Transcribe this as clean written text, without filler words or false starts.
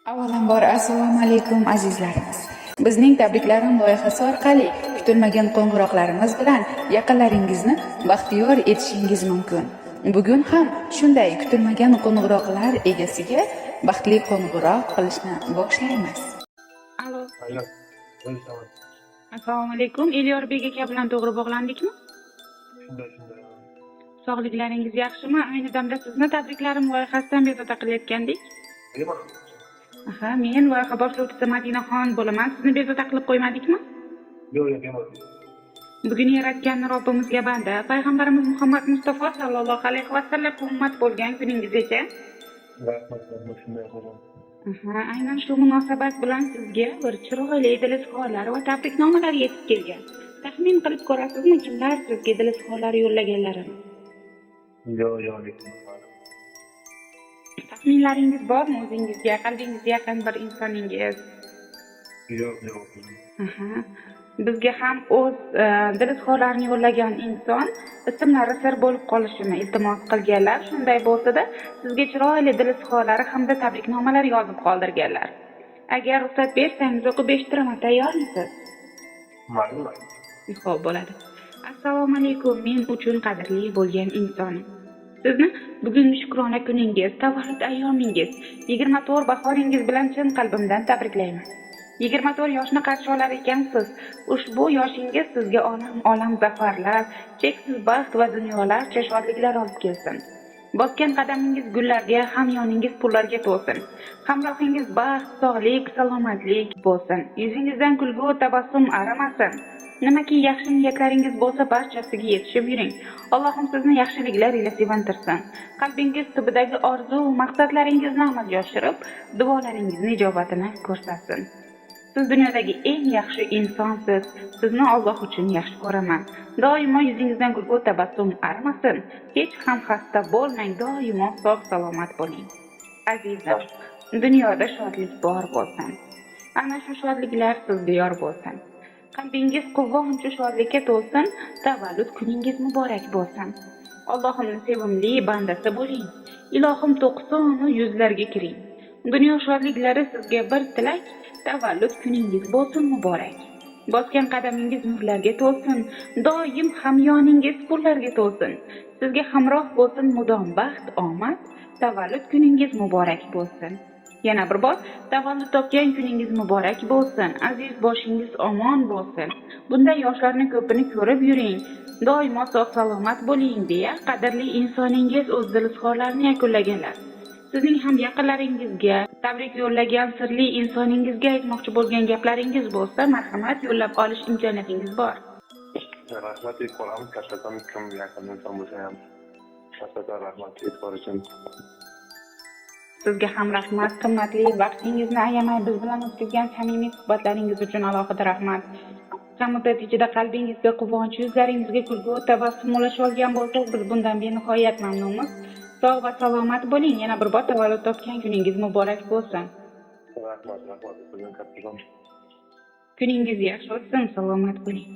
Avvalambor, assalomu alaykum, azizlarimiz. Bizning "Tabriklarim" loyihasi orqali kutilmagan qo'ng'iroqlarimiz bilan yaqinlaringizni baxtiyor etishingiz mumkin. Bugun ham shunday kutilmagan qo'ng'iroqlar egasiga baxtli qo'ng'iroq qilishni boshlaymiz. Alo. Alo. Salom. Assalomu alaykum. Elyorbek aka bilan to'g'ri bog'landikmi? Shunday. Sog'liklaringiz yaxshimi? Ayni damda sizni "Tabriklarim" loyihasidan bezovta qilayotgandik. Nima? Aha, men loyiha boshlovchisi Madinaxon bo'laman. Sizni bezovta qilib qo'ymadikmi? Yo'q, bemalol. Bugun yaratgan Robbimizga banda, payg'ambarimiz Muhammad Mustafa sallallohu alayhi vasallam ummat bo'lgan kuningiz ekan. Rahmat, shunday bo'lgan. Aha, aynan shu munosabat bilan sizga bir chiroyli dil izhorlari va tabriknomalar yetib kelgan. Taxmin qilib ko'rasizmi, kimlar sizga dil izhorlari yo'llaganlarini? Yo'q, lekin. Taxminlaringiz bormi o'zingizga, qalbingizga yaqin bir insoningiz? Yo'q. Aha. Bizga ham o'z dil izhorlarini yo'llagan inson ismlari sir bo'lib qolishini iltimos qilganlar. Shunday bo'lsa-da, sizga chiroyli dil izhorlari hamda tabriknomalar yozib qoldirganlar. Agar ruxsat bersangiz, o'qib eshittiraman. Tayyormisiz? Mayli. Xo'p, bo'ladi. Assalomu alaykum, men uchun qadrli bo'lgan insonim. Sizni bugungi shukrona kuningiz, tavallud ayyomingiz, 24 bahoringiz bilan chin qalbimdan tabriklayman. 24 yoshni qarshi olar ekansiz. Ushbu yoshingiz sizga olam olam zafarlar, cheksiz baxt va dunyolarcha shodliklar olib kelsin. Bosgan qadamingiz gullarga, hamyoningiz pullarga to'lsin. Hamrohingiz baxt, sog'lik, salomatlik bo'lsin. Yuzingizdan kulgu, tabassum arimasin. Nimaki yaxshi niyatlaringiz bo'lsa, barchasiga yetishib yuring. Allohim sizni yaxshiliklar ila sevintirsin. Qalbingiz tubidagi orzu, maqsadlaringizni amalga oshirib, duolaringizni ijobatini ko'rsatsin. Siz dunyodagi eng yaxshi insonsiz. Sizni Alloh uchun yaxshi ko'raman. Doimo yuzingizdan kulgu, tabassum arimasin. Hech ham xasta bo'lmang, doimo sog' salomat bo'ling. Azizim, dunyoda shodlik bor bo'lsin. Ana shu shodliklar sizga yor bo'lsin. Qalbingiz quvonchu shodlikka to'lsin, tavallud kuningiz muborak bo'lsin. Allohimning sevimli bandasi bo'ling. Ilohim, 90-u yuzlarga kiring. Dunyo shodliklari sizga bir tilak, tavallud kuningiz bo'lsin muborak. Bosgan qadamingiz nurlarga to'lsin, doim hamyoningiz pullarga to'lsin. Sizga hamroh bo'lsin mudom baxt, omad, tavallud kuningiz muborak bo'lsin. Yana bir bor tavallud topgan kuningiz muborak bo'lsin. Aziz boshingiz omon bo'lsin. Bunday yoshlarni ko'pini ko'rib yuring. Doimo sog' salomat bo'ling, deya qadrli insoningiz o'z dil izhorlarini yakunlaganlar. Sizning ham yaqinlaringizga tabrik yo'llagan sirli insoningizga aytmoqchi bo'lgan gaplaringiz bo'lsa, marhamat, yo'llab olish imkoniyatingiz bor. Rahmat deb qolamiz. Kattakon, kim yaqin inson bo'lsa ham. Kattakon rahmat e'tibor uchun. Sizga ham rahmat. Qimmatli vaqtingizni ayamay biz bilan o'tkazgan samimiy suhbatlaringiz uchun alohida rahmat. Qisqa muddat ichida qalbingizga quvonch, yuzlaringizga kulgu, tabassum ulasha olgan bo'lsak, biz bundan benihoyat mamnunmiz. Sog' va salomat bo'ling. Yana bir bor tavallud topgan kuningiz muborak bo'lsin. Rahmat, rahmat. Kattakon. Kuningiz yaxshi o'tsin, salomat bo'ling.